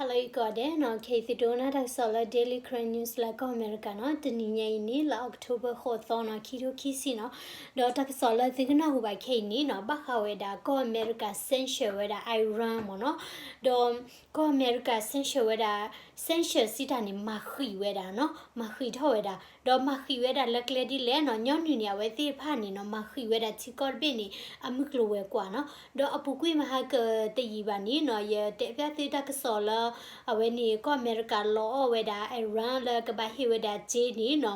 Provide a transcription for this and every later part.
Hello ကိးဂၤဒဲးနီၤ, ခဲအံၤသုဒိကနၣ်တၢ်ကစီၣ်လၢ Daily Karen News လၢကီၢ်အမဲရကၤနီၤ, တနံၤညါအံၤန့ၣ် လါအီးကထိဘၢၣ် ဃိးသီနီၤ, ခံထိခံဆံနီၤ, ဒီးတၢ်ကစီၣ်လၢသုကနၢ်ဟူဘၣ်ခဲအံၤန့ၣ်နီၤ, ဘၣ်ဃးဝဲဒၣ်ကီၢ်အမဲရကၤ sanction ဝဲဒၣ် Iran မ့ၢ်နီၤ, ဒီးကီၢ်အမဲရကၤ sanction ဝဲဒၣ် sanction စံးတၢ်န့ၣ် မၤဃံးဝဲဒၣ်နီၤ, မၤဃံးထီၣ်ဝဲဒၣ်, ဒီးမၤဃံးဝဲဒၣ်လၢကျဲဒ်လဲၣ်နီၤ, ညီနုၢ်န့ၣ် အဝဲသ့ၣ်တဖၣ်န့ၣ်နီၤ, မၤဃံးဝဲဒၣ်ထံကီၢ်တဘ့ၣ်န့ၣ် အမုၢ်ကျိၤဝဲၤကွာ်နီၤ, ဒီးအပူၤကွံာ်မဟါကတယံာ်ဘၣ်န့ၣ်နီၤ, ယတဲဖျါသုတၢ်ကစီၣ်လၢ အဝဲန့ၣ် ကီၢ်အမဲရကၤလီအီၣ်ဝဲဒၣ် Iran လၢကဘၣ်ဟ့ၣ်ဝဲဒၣ်စ့န့ၣ်နီၤ,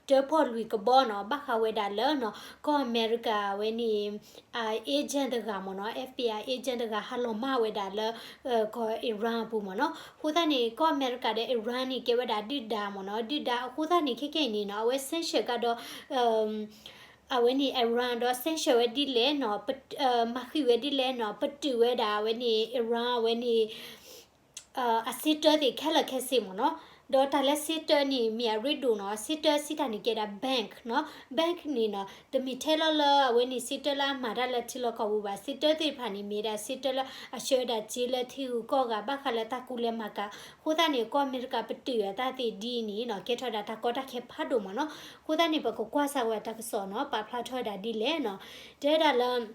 တၢဖီၣ်လွံၢ်ကဘီနီၤ, ဘၣ်ဃးဝဲဒၣ်လၢနီၤ, ကီၢ်အမဲရကၤအဝဲန့ၣ် agent တဂၤမ့ၢ်နီၤ, F B I agent တဂၤ ဟးလီၤမၢ်ဝဲဒၣ်လၢ ကီၢ် Iran အပူၤမ့ၢ်နီၤ. အဃိသတးန့ၣ် ကီၢ်အမဲရကၤဒီး Iran န့ၣ် ကဲဝဲဒၣ်ဒုၣ်ဒါမ့ၢ်နီၤ, ဒုၣ်ဒါအဃိသတးန့ၣ် ခဲခဲအံၤန့ၣ်နီၤ, အဝဲ sanction ကဒီး အဝဲန့ၣ် Iran ဒီး sanction ဝဲဒ်လဲၣ်နီၤ, မၤဃံးဝဲဒ်လဲၣ်နီၤ, ပတုာ်ဝဲဒၣ်အဝဲန့ၣ် Iran အဝဲန့ၣ် အစ့တၢသ့ၣ်ခဲလၢာ်ခဲဆ့မ့ၢ်နီၤ. ဒီးတၢ်လၢစ့တၢန့ၣ် မ့ၢ်အရ့ဒိၣ်နီၤ, စ့တၢစံးတၢ်န့ၣ်ကဲဒၣ် bank နီၤ, bank န့ၣ်နီၤ, တမ့ၢ်ထဲလီၤလၢအဝဲန့ၣ်စ့တၢလၢအမၤတၢ်လၢထံလီၢ်ကီၢ်ပူၤဘၣ်, စ့တၢသ့ၣ်တဖၣ်န့ၣ် မ့ၢ်ဒၣ်စ့တၢလၢအဆှၢဝဲဒၣ်စ့လၢထံဂုၤကီၢ်ဂၤ ဘၣ်ဃးလၢတၢ်ကူလဲၤမၤကၤ, အဃိသတးန့ၣ် ကီၢ်အမဲရကၤပတုာ်အတၢ်သ့ၣ်ဒ်အံၤန့ၣ်နီၤ, ကဲထီၣ်ဒၣ်တၢ်ကီတၢ်ခဲဖးဒိၣ်မ့ၢ်နီၤ. အဃိသတးန့ၣ် ပကကွၢ်စၢၤဝဲတၢ်ကစီၣ်နီၤ, ပာ်ဖျါထီၣ်ဝဲဒၣ်ဒ်လဲၣ်နီၤ, တဲဝဲဒၣ်လၢ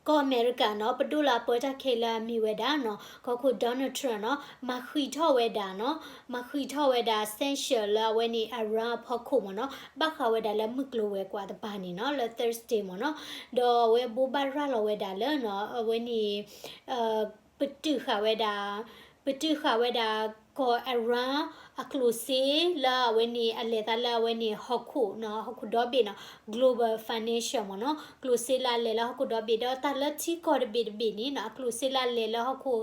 ကီၢ်အမဲရကၤနီၤ, ပဒိၣ်လၢအပၢတၢ်ခဲလၢာ်အမ့ၢ်ဝဲဒၣ်နီၤ, ကီၢ်ခိၣ် Donald Trump နီၤ, မၤဃံးထီၣ်ဝဲဒၣ်နီၤ, မၤဃံးထီၣ်ဝဲဒၣ် sanction လၢအဝဲန့ၣ် Iran အဖီခိၣ်မ့ၢ်နီၤ, ဘၣ်ဃးဝဲဒၣ်လၢမုၢ်ကျိၤဝဲၤကွာ်တပၤန့ၣ်နီၤ, လၢ Thursday မ့ၢ်နီၤ, ဒီးအဝဲဘိးဘၣ်ရၤလီၤဝဲဒၣ်လၢနီၤ, အဝဲန့ၣ် ပတုာ်ဃာ်ဝဲဒၣ်, ပတုာ်ဃာ်ဝဲဒၣ် ကီၢ် Iran အကျိၣ်စ့လၢအဝဲန့ၣ် အလဲၤသးလၢအဝဲန့ၣ် ဟီၣ်ခိၣ်နီၤ, ဟီၣ်ခိၣ်ဒီဘ့ၣ်နီၤ, global financial မ့ၢ်နီၤ, ကျိၣ်စ့လၢအလဲၤလၢဟီၣ်ခိၣ်ဒီဘ့ၣ်, ဒီးတၢ်လၢထံကီၢ်တဘ့ၣ်တဘ့ၣ်န့ၣ်နီၤ, အကျိၣ်စ့လၢအလဲၤလၢ ဟီၣ်ခိၣ်ဒီဘ့ၣ်စံးတၢ်န့ၣ်နီၤ, ထံကီၢ်တဘ့ၣ်န့ၣ် အိၣ်သူၣ်လီၤအတၢ်ဝဲတသ့ဘၣ်မ့ၢ်ဧါ,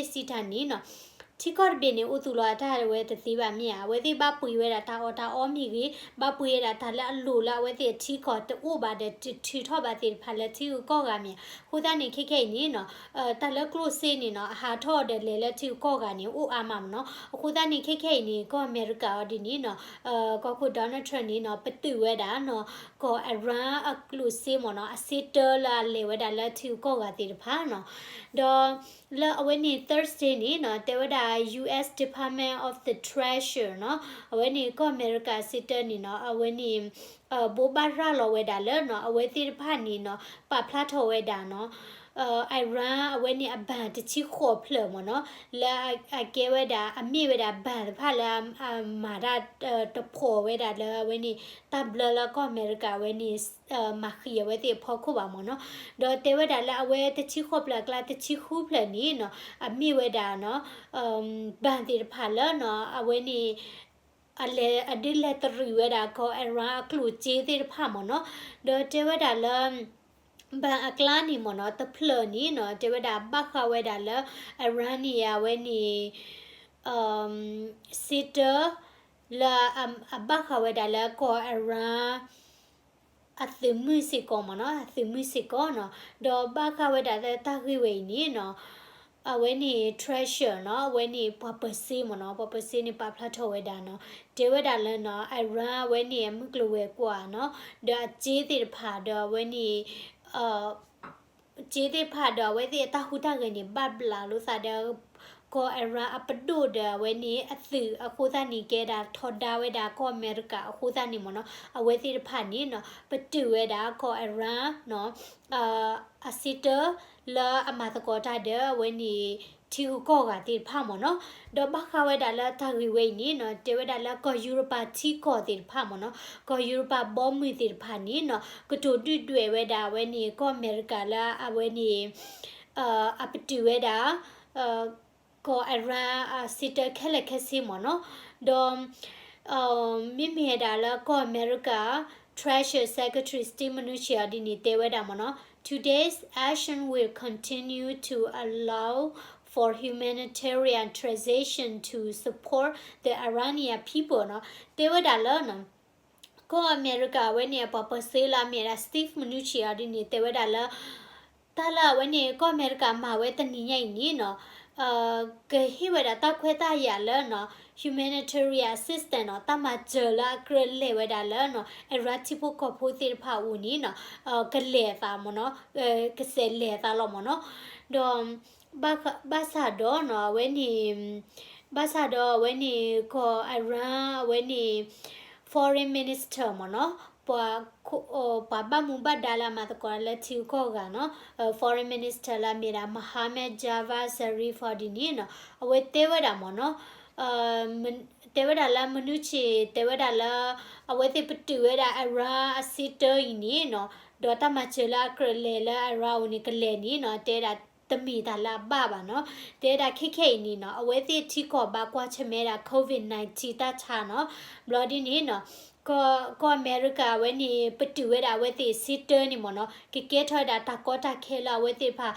အဝဲသ့ၣ်ဘၣ်ပှ့ၤဝဲဒၣ်တၢ်အီၣ်တၢ်အီမ့ၢ်ဂ့ၤ, ဘၣ်ပှ့ၤဝဲဒၣ်တၢ်လၢအလိၣ်လၢအဝဲသ့ၣ်အထံကီၢ်တအိၣ်ဘၣ်ဒီး တထုးထီၣ်ဘၣ်သ့ၣ်တဖၣ်လၢထံဂုၤကီၢ်ဂၤမ့ၢ်ဧါ. အဃိသတးန့ၣ် ခဲခဲအံၤန့ၣ်နီၤ, တၢ်လၢကျိၣ်စ့န့ၣ်နီၤ, အဟးထီၣ်ဒီးလဲၤလၢထံဂုၤကီၢ်ဂၤန့ၣ် အိၣ်အါမးမ့ၢ်နီၤ. အဃိသတးန့ၣ် ခဲခဲအံၤန့ၣ် ကီၢ်အမဲရကၤအီၤဒ်န့ၣ်နီၤ, ကီၢ်ခိၣ် Donald Trump န့ၣ်နီၤ, ပတုာ်ဝဲဒၣ်နီၤ, ကီၢ် Iran အကျိၣ်စ့မ့ၢ်နီၤ, အစ့တၢလၢအလဲၤဝဲဒၣ်လၢထံဂုၤကီၢ်ဂၤသ့ၣ်တဖၣ်နီၤ. ဒီးလၢအဝဲန့ၣ် Thursday န့ၣ်နီၤ, တဲဝဲဒၣ် U S Department of the Treasury နီၤ, အဝဲန့ၣ်ကီၢ်အမဲရကၤစ့တၢန့ၣ်နီၤ, အဝဲန့ၣ် ဘိးဘၣ်ရၤလီၤဝဲဒၣ်လၢနီၤ, အဝဲသ့ၣ်တဖၣ်န့ၣ်နီၤ, ပာ်ဖျါထီၣ်ဝဲဒၣ်နီၤ, Iran အဝဲန့ၣ်အ bank တဆံဃိးဖျၢၣ်မ့ၢ်နီၤ, လၢအကဲဝဲဒၣ် အမ့ၢ်ဝဲဒၣ် bank တဖၣ်လၢအမၤတၢ် တဖှီၣ်ဝဲဒၣ်လၢအဝဲန့ၣ် တၢ်ဘျၢလၢကီၢ်အမဲရကၤဝဲန့ၣ် မၤဃံးအဝဲသ့ၣ်အဖီခိၣ်ဘၣ်မ့ၢ်နီၤ. ဒီးတဲဝဲဒၣ်လၢအဝဲတဆံဃိးဖျၢၣ်အကျါ တဆံဃုဖျၢၣ်န့ၣ်နီၤ, အမ့ၢ်ဝဲဒၣ်နီၤ, bank သ့ၣ်တဖၣ်လၢနီၤ, အဝဲန့ၣ် အလဲၤအဒုးလဲၤတရံးဝဲဒၣ်ကီၢ် Iran အကျိၣ်စ့သ့ၣ်တဖၣ်မ့ၢ်နီၤ. ဒီးတဲဝဲဒၣ်လၢ bank အကျါန့ၣ်မ့ၢ်နီၤ, တဖျၢၣ်န့ၣ်နီၤ, တဲဝဲဒၣ်ဘၣ်ဃးဝဲဒၣ်လၢ Iran န့ၣ် အဝဲန့ၣ် စ့တၢ လၢအဘၣ်ဃးဝဲဒၣ်လၢကီၢ် Iran အသုးမုၢ်စ့ၢ်ကီးမ့ၢ်နီၤ, အသုးမုၢ်စ့ၢ်ကီးနီၤ. ဒီးဘၣ်ဃးဝဲဒၣ်လၢတၢ်ဂ့ၢ်ဝဲအံၤန့ၣ်နီၤ, အဝဲန့ၣ် Treasury နီၤ, အဝဲန့ၣ်ပှၤပၢၤစ့မ့ၢ်နီၤ, ပှၤပၢၤစ့န့ၣ် ပာ်ဖျါထီၣ်ဝဲဒၣ်နီၤ, တဲဝဲဒၣ်လၢနီၤ, Iran အဝဲန့ၣ်အမုၢ်ကျိၤဝဲၤကွာ်နီၤ, ဒီးအစ့သ့ၣ်တဖၣ်ဒီးအဝဲန့ၣ် စ့သ့ၣ်တဖၣ်ဒီးအဝဲသ့ၣ်အတၢ်ဟူးတၢ်ဂဲၤန့ၣ် ဘၣ်ဘျးလိာ်သးဒီး ကီၢ် Iran အပဒိၣ်ဒီးအဝဲန့ၣ်အသုးအဃိသတးန့ၣ် ကဲဒၣ်ထီဒါဝဲဒၣ်ကီၢ်အမဲရကၤအဃိသတးန့ၣ်မ့ၢ်နီၤ, အဝဲသ့ၣ်တဖၣ်န့ၣ်နီၤ ပတုာ်ဝဲဒၣ်ကီၢ် Iran နီၤ အစ့တၢ လၢအမၤသကိးတၢ်ဒီးအဝဲန့ၣ် ထံဂုၤကီၢ်ဂၤသ့ၣ်တဖၣ်မ့ၢ်နီၤ. ဒီးဘၣ်ဃးဝဲဒၣ်လၢတၢ်ဂ့ၢ်ဝဲအံၤန့ၣ်နီၤ တဲဝဲဒၣ်လၢကီၢ်ယူရပၤထံကီၢ်သ့ၣ်တဖၣ်မ့ၢ်နီၤ, ကီၢ်ယူရပၤဘီမုၢ်သ့ၣ်တဖၣ်န့ၣ်နီၤ ကတိၤဒုၣ်ဒွဲၣ်ဝဲဒၣ်အဝဲန့ၣ်ကီၢ်အမဲရကၤလၢအဝဲန့ၣ် အပတုာ်ဝဲဒၣ် ကီၢ် Iran အစ့တၢခဲလၢာ်ခဲဆ့မ့ၢ်နီၤ. ဒီး မ့မ့ၢ်ဝဲဒၣ်လၢကီၢ်အမဲရကၤ Treasury Secretary Steven Mnuchin အီၤဒ်န့ၣ် တဲဝဲဒၣ်မ့ၢ်နီၤ, Today's action will continue to allow for humanitarian transition to support the Iranian people နီၤ. တဲဝဲဒၣ်လၢ ကီၢ်အမဲရကၤအဝဲန့ၣ် အပှၤပၢၤစ့လၢအမ့ၢ်ဝဲဒၣ် Steven Mnuchin အီၤဒ်န့ၣ်တဲဝဲဒၣ်လၢ တၢ်လၢအဝဲန့ၣ် ကီၢ်အမဲရကၤမၤဝဲတနံၤညါအံၤန့ၣ်နီၤ ကဟ့ၣ်ဝဲဒၣ်တၢ်ခွဲးတၢ်ယာ်လၢနီၤ humanitarian assistance နီၤ တၢ်မၤစၢၤလၢအကြၢးလဲၤဝဲဒၣ်လၢနီၤ Iran ထံဖိကီၢ်ဖိသ့ၣ်တဖၣ်အအိၣ်န့ၣ်နီၤ ကလဲၤအသးမ့ၢ်နီၤ ကစးလဲၤအသးလီၤမ့ၢ်နီၤ. ဒီး ဘၣ်ဃး ဘၣ်ဆၣ်ဒီးနီၤ အဝဲန့ၣ် ဘၣ်ဆၣ်ဒီးအဝဲန့ၣ် ကီၢ် Iran အဝဲန့ၣ် foreign minister မ့ၢ်နီၤ ပှၤ ပှၤဘၣ်မူဘၣ်ဒါလၢအမၤသကိးလၢထံဂုၤကီၢ်ဂၤနီၤ foreign minister လၢအမ့ၢ်ဒၣ် Mohammad Javad Zarif အီၤဒ်န့ၣ်နီၤ အဝဲတဲဝဲဒၣ်မ့ၢ်နီၤ တဲဝဲဒၣ်လၢမနုၤဆ့ၣ် တဲဝဲဒၣ်လၢ အဝဲသ့ၣ်ပတုာ်ဝဲဒၣ် Iran အစ့တၢအံၤန့ၣ်နီၤ ဒီးတၢ်မၤစၢၤလၢအကြၢးလဲၤလၢ Iran အအိၣ်န့ၣ် ကလဲၤန့ၣ်နီၤ တဲဝဲဒၣ်တမ့ၢ်တၢ်လၢအဘၣ်ဘၣ်နီၤ တဲဝဲဒၣ်ခဲခဲအံၤန့ၣ်နီၤ အဝဲသ့ၣ်ထံကီၢ်ဘၣ်ကွၢ်ဆၢၣ်မဲာ်ဝဲဒၣ် COVID nineteen တၢ်ဆါနီၤ ဘျီဒ်န့ၣ်နီၤ ကီၢ် ကီၢ်အမဲရကၤအဝဲန့ၣ် ပတုာ်ဝဲဒၣ်အဝဲသ့ၣ်စ့တၢန့ၣ်မ့ၢ်နီၤ ကကဲထီၣ်ဝဲဒၣ်တၢ်ကီတၢ်ခဲလၢအဝဲသ့ၣ်တဖၣ်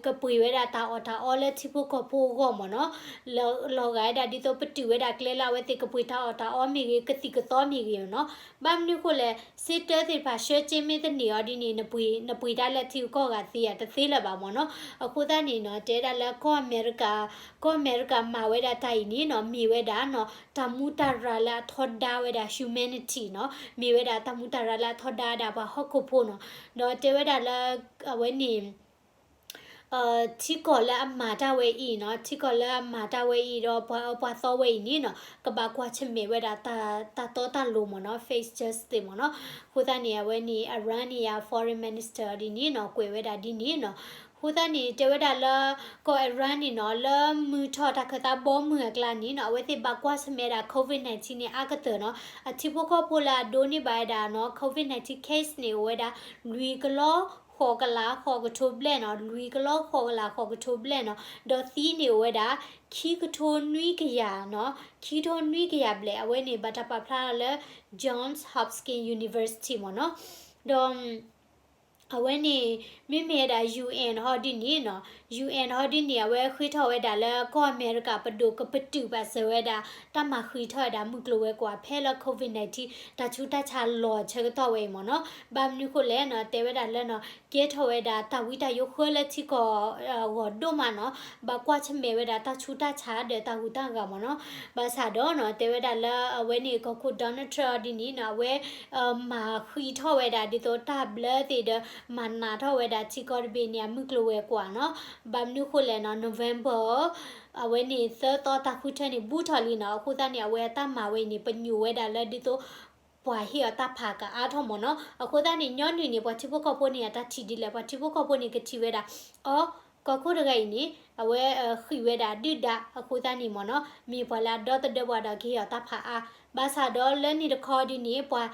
ကပှ့ၤဝဲဒၣ်တၢ်အီၣ်တၢ်အီလၢထံဖိကီၢ်ဖိအဂီၢ်မ့ၢ်နီၤ လီၤဂာ်ဝဲဒၣ်ဒ်သိးပတုာ်ဝဲဒၣ်ကျဲလၢအဝဲသ့ၣ်ကပှ့ၤတၢ်အီၣ်တၢ်အီမ့ၢ်ဂ့ၤ ကသံၣ်ကသီမ့ၢ်ဂ့ၤမ့ၢ်နီၤ ဘၣ်မနုၤအဃိလဲၣ် စ့တၢသ့ၣ်တဖၣ် ဆှၢစ့မ့ၢ်တန့ၢ်အီၤဒ်န့ၣ် နပှ့ၤ နပှ့ၤတၢ်လၢထံဂုၤကီၢ်ဂၤသ့ဧါ တသ့လၢၤဘၣ်မ့ၢ်နီၤ အဃိသတးန့ၣ်နီၤ တဲဝဲဒၣ်လၢကီၢ်အမဲရကၤ ကီၢ်အမဲရကၤမၤဝဲဒၣ်တၢ်အံၤန့ၣ်နီၤ မ့ၢ်ဝဲဒၣ်နီၤ တၢ်မူတၢ်ရၢလၢအထီဒါဝဲဒၣ် humanity နီၤ မ့ၢ်ဝဲဒၣ်တၢ်မူတၢ်ရၢလၢအထီဒါဝဲဒၣ်ပှၤဟီၣ်ခိၣ်ဖိနီၤ ဒီးတဲဝဲဒၣ်လၢ အဝဲန့ၣ် ထံကီၢ်လၢအမၤတၢ်ဝဲအံၤနီၤ ထံကီၢ်လၢအမၤတၢ်ဝဲအံၤဒီးပှၤအၢပှၤသီဝဲအံၤန့ၣ်နီၤ ကဘၣ်ကွၢ်ဆၢၣ်မဲာ်ဝဲဒၣ် တၢ်တီတၢ်လိၤမ့ၢ်နီၤ face justice မ့ၢ်နီၤ အဃိသတးန့ၣ် အဝဲန့ၣ် Iran န့ၣ်ယါ foreign minister ဒ်န့ၣ်နီၤ ကွဲးဝဲဒၣ်ဒ်န့ၣ်နီၤ အဃိသတးန့ၣ် တဲဝဲဒၣ်လၢ ကီၢ် Iran န့ၣ်နီၤ လၢမုၢ်ထီၣ်တၢ်ခၢၣ်သးဘီမုၢ်အကျါန့ၣ်နီၤ အဝဲသ့ၣ်ဘၣ်ကွၢ်ဆၢၣ်မဲာ်ဝဲဒၣ် COVID nineteen န့ၣ် အါကတၢၢ်နီၤ အထံဖိကီၢ်ဖိလၢအဒိးန့ၢ်ဘၣ်ဝဲဒၣ်နီၤ COVID nineteen case န့ၣ် အိၣ်ဝဲဒၣ် လွံၢ်ကလီ ဃိးကလး ဃိးကထိဘျဲၣ်နီၤ လွံၢ်ကလီ ဃိးကလး ဃိးကထိဘျဲၣ်နီၤ ဒီးသံန့ၣ်အိၣ်ဝဲဒၣ် ခံကထိနွံကယၤနီၤ ခံကထိနွံကယၤဘျဲၣ် အဝဲန့ၣ် ဘၣ်တၢ်ပာ်ဖျါလၢ Johns Hopkins University မ့ၢ်နီၤ ဒီး အဝဲန့ၣ် မ့မ့ၢ်ဝဲဒၣ် UN ဟီဒ်န့ၣ်နီၤ UN ဟီဒ်န့ၣ် အဝဲဃ့ထီၣ်ဝဲဒၣ်လၢကီၢ်အမဲရကၤပဒိၣ်ကပတုာ်ဘၣ်စၢၤဝဲဒၣ် တၢ်မၤဃံးထီၣ်ဝဲဒၣ်မုၢ်ကျိၤဝဲၤကွာ်ဖဲလၢ COVID nineteen တၢ်ဆူးတၢ်ဆါလီၤဆၢကတီၢ်ဝဲအံၤမ့ၢ်နီၤ ဘၣ်မနုၤဃိလဲၣ်နီၤ တဲဝဲဒၣ်လၢနီၤ ကဲထီၣ်ဝဲဒၣ်တၢ်ဝံတၢ်ယိးဃၢလၢထံကီၢ်ဂီၢ်ဒိၣ်မးနီၤ ဘၣ်ကွၢ်ဆၢၣ်မဲာ်ဝဲဒၣ်တၢ်ဆူးတၢ်ဆါဒီးတၢ်ဟူးတၢ်ဂဲၤမ့ၢ်နီၤ ဘၣ်ဆၣ်ဒီးနီၤ တဲဝဲဒၣ်လၢအဝဲန့ၣ် ကီၢ်ခိၣ် Donald Trump ဒ်န့ၣ်နီၤ အဝဲ မၤဃံးထီၣ်ဝဲဒၣ်ဒ်သိးတၢ်ဘျၢသ့ၣ်ဒီး မၤနးထီၣ်ဝဲဒၣ်ထံကီၢ်တဘ့ၣ်န့ၣ် အမုၢ်ကျိၤဝဲၤကွာ်နီၤ ဘၣ်မနုၤဃိလဲၣ်နီၤ November အဝဲန့ၣ် သၢသီတၢ်ဃုထၢန့ၣ် ဘူးထီၣ်လံနီၤ အဃိသတးန့ၣ် အဝဲအတၢ်မၤဝဲအံၤန့ၣ် ပညိၣ်ဝဲဒၣ်လၢဒ်သိး ပှၤဟ့ၣ်အီၤတၢ်ဖးကအါထီၣ်မ့ၢ်နီၤ အဃိသတးန့ၣ် ညီနုၢ်န့ၣ် ပှၤထံဖိကီၢ်ဖိန့ၣ် အတၢ်ထံၣ်ဒ်လဲၣ် ပှၤထံဖိကီၢ်ဖိန့ၣ် ကထံၣ်ဝဲဒၣ် အီ ကီၢ်ခိၣ်တဂၤအံၤန့ၣ် အဝဲဃံးဝဲဒၣ်ဒုၣ်ဒါအဃိသတးန့ၣ်မ့ၢ်နီၤ မ့ၢ်ပှၤလၢအဒီသဒၢပှၤဒီးကဟ့ၣ်အီၤတၢ်ဖးအါ ဘၣ်ဆၣ်ဒီးလၢန့ၣ်တခီဒ်န့ၣ် ပှၤ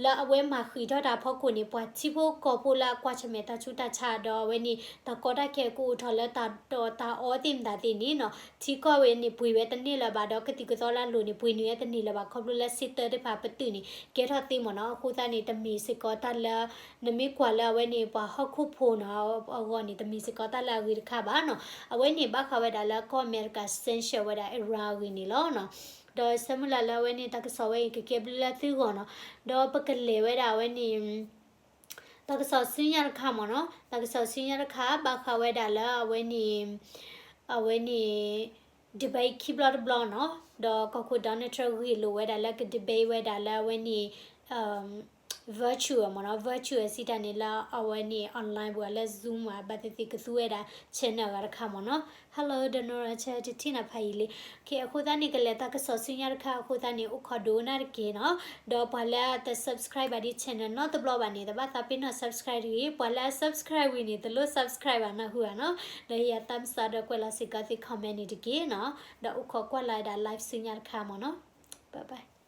လၢအဝဲမၤဃံးထီၣ်တၢ်အဖီခိၣ်န့ၣ် ပှၤထံဖိကီၢ်ဖိလၢအကွၢ်ဆၢၣ်မဲာ်တၢ်ဆူးတၢ်ဆါဒီးအဝဲန့ၣ် တၢ်ကီတၢ်ခဲကအိၣ်ထီၣ်လၢတၢ်တီၢ်တၢ်အီသ့ၣ်မတၤသ့ၣ်န့ၣ်နီၤ ထံကီၢ်ဝဲန့ၣ် ပှ့ၤဝဲတန့ၢ်လၢၤဘၣ်ဒီး ကသံၣ်ကသီလၢအလိၤန့ၣ် ပှ့ၤနုာ်ဝဲတန့ၢ်လၢၤဘၣ် ခီဖျိလၢစ့တၢသ့ၣ်တဖၣ်ပတုာ်န့ၣ် ကဲထီၣ်သ့မ့ၢ်နီၤ အဃိသတးန့ၣ် တမ့ၢ်စ့ၢ်ကီးတၢ်လၢ နမ့ၢ်ကွၢ်လၢအဝဲန့ၣ် ပှၤဟီၣ်ခိၣ်ဖိနီၤ အဂီၢ်န့ၣ် တမ့ၢ်စ့ၢ်ကီးတၢ်လၢအဂ့ၤတခါဘၣ်နီၤ အဝဲန့ၣ်ဘၣ်ဃးဝဲဒၣ်လၢကီၢ်အမဲရကၤ sanction ဝဲဒၣ် Iran အဂ့ၢ်န့ၣ်လီၤနီၤ ဒီးဆၢမုၢ်လၢ်လၢအဝဲန့ၣ် တၢ်ကစီၣ်ဝဲအံၤကကဲဘျုးလၢသုဂီၢ်နီၤ ဒီးပကလဲၤဝဲဒၣ်အဝဲန့ၣ် တၢ်ကစီၣ်ဆူညါတခါမ့ၢ်နီၤ တၢ်ကစီၣ်ဆူညါတခါ ဘၣ်ဃးဝဲဒၣ်လၢအဝဲန့ၣ် အဝဲန့ၣ် debate ခံဘျီတဘျီနီၤ ဒီးကီၢ်ခိၣ် Donald Trump ဂ့ၢ်လိာ်ဝဲဒၣ်လၢက debate ဝဲဒၣ်လၢအဝဲန့ၣ် virtual မ့ၢ်နီၤ virtual စံးတၢ်န့ၣ်လၢအဝဲန့ၣ် online ပူၤလၢ Zoom မ့ၢ် ဘၣ်သ့ၣ်သ့ၣ်ကသူဝဲဒၣ် channel ဂၤတခါမ့ၢ်နီၤ Hello ဒီးနီၢ်ရၢၣ် တထံၣ်နၤဖးယံာ်လံ အဃိသတးန့ၣ် ကလဲၤတၢ်ကစီၣ်ဆူညါတခါအဃိသတးန့ၣ် အိၣ်ခိးဒိကနၣ်တက့ၢ်နီၤ ဒီးပှၤလၢတ subscribe ဘၣ်ဒ် channel နီတဘျီဘၣ်န့ၣ် တဘၣ်သးပ့ၤနီၣ် subscribe တဂ့ၤ ပှၤလၢအ subscribe ဝံၤန့ၣ် တလိၣ် subscribe ဘၣ်နၢ်ဟူဧါနီၤ ဒီးဟ့ၣ်ယၤ thumbs up ဒီးကွဲးလီၤစ့ၢ်ကီးသ့ comment န့ၣ်တက့ၢ်နီၤ ဒီးအိၣ်ခိးကွၢ်လၢ်ဝဲဒၣ် live ဆူညါတခါမ့ၢ်နီၤ bye bye